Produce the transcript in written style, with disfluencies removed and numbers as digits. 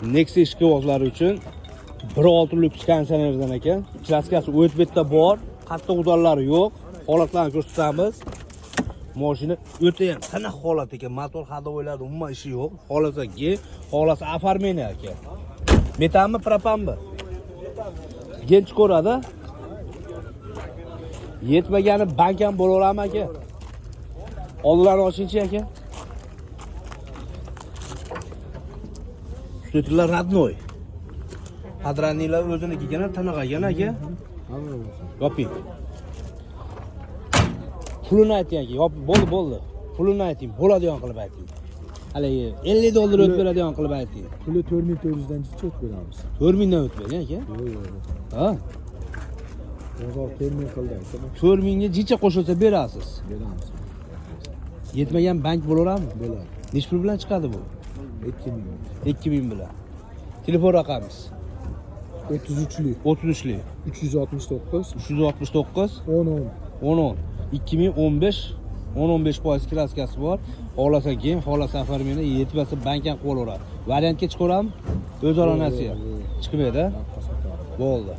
Nexia ishqibozlari uchun 1.6 lyuks konditsionerdan ekan. Краска si o'tib betda bor, qattiq удар lari yo'q. Holatlarni ko'rsatamiz. Mashina o'ta ham tiniq holat ekan. Motor ходовой larda umuman ishi yo'q. Xohlasa G, xohlasa оформление aka. Metanmi, propanmi? Gench ko'radi. Yetmagani bank ham bo'laveradimi aka? Oldilarni ochingchi aka. Sutlar родной. Подрамник lar o'zinikigina tiniq ekan aka. Hamma bo'lsin. Yoping. Pulini ayting aka, yop, bo'ldi, bo'ldi. Pulini ayting, bo'ladigan qilib ayting. Haligi 50 dollar o'tib beradigan qilib ayting. Puli 4400 dan chicha o'tib beramiz. 4000 dan o'tmaydi aka. Yo'q, yo'q. Ha? Bozor 4000 qildi aka. 4000 ga jicha qo'shilsa berasiz. Beramiz. Yetmagan bank bo'laveradimi? Bo'ladi. Nechi pul bilan chiqadi bu? 2000. 2000 bilan. Telefon raqamimiz 33lik 33lik 369 369 10 10. 10 10 2015 10 15% краска si bor. Xohlasa keyin, xohlasa оформление, yetmasa bank ham qilib olaveradi. Variantga chiqaveradimi? O'zaro nasiya. Chiqmaydi. Banqqa sotadi. Bo'ldi.